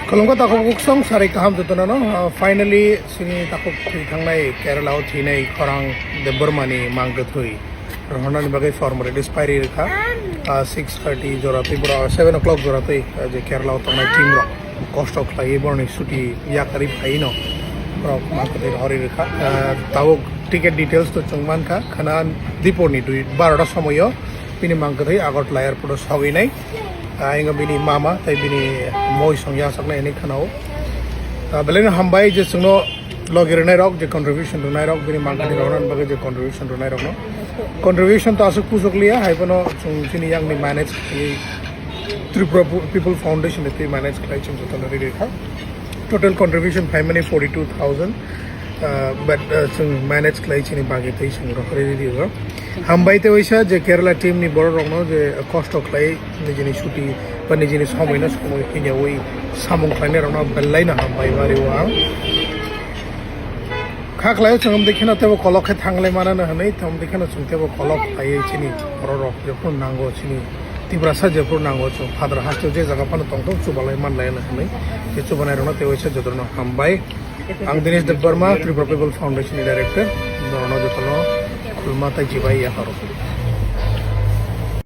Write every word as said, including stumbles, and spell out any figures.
Khulumkha takhuk buksong, sarai kaham jotono no. Ah, finally, chini takhuk thwi thangnai, Kerala o thwinai khorang Debbarma ni mang kwthwi rohornani bagwi formalities pairi rwkha. Ah, six thirty jora twi, bora seven o'clock jora twi, ah, je Kerala o tongnai team rok kosto khlaiwi boroni chuti yakarwi phaino borok mang kwthwi rohorwi rwkha. Ah, tabuk ticket details to chwng mankha, khana dipor ni dui, barota somoio bini mang kwthwi Agartala airport o sogwi nai. Ah, ingo bini mama tei bini moi song yasaknai hinwi khana-o. Ah, belai no hambai je chwngno logi rwnai rok, je contribution rwnai rok, bini mang kwthwi rohornani bagwi je contribution rwnai rokno. Contribution to aswk pusok liya, hai bono chwng chini yang ni manage khlaiwi Tripura Pu-, People Foundation ni twi manage khlai chwng jotono riri kha. Total contribution phaimani forty-two thousand, uh, but, uh, chwng manage khlai chini bagwi twi chwng rohorwi riri o. Hambai tei waisa je Kerala team ni borok rokno je kosto khlai nijini chuti ba nijini somoi no somoi phinya wi samung khlainai rokno belai no hambai mari o ang. Kha khlai o chwng amtwi kheno tebo kolok khe thanglai mana no hwnwi, tamo twi kheno chwng tebo kolok khlaiwi chini borok rok jephuru nango chini Tiprasa jephuru nango chwng phadar haste je jaga phano tongthok chubalai manlai no hwnwi. Je chubanai rokno tei waisa jotono hambai. Ang Dinesh Debbarma, Tripura People Foundation ni director, norokno jotono khulma tei jibai yapharo.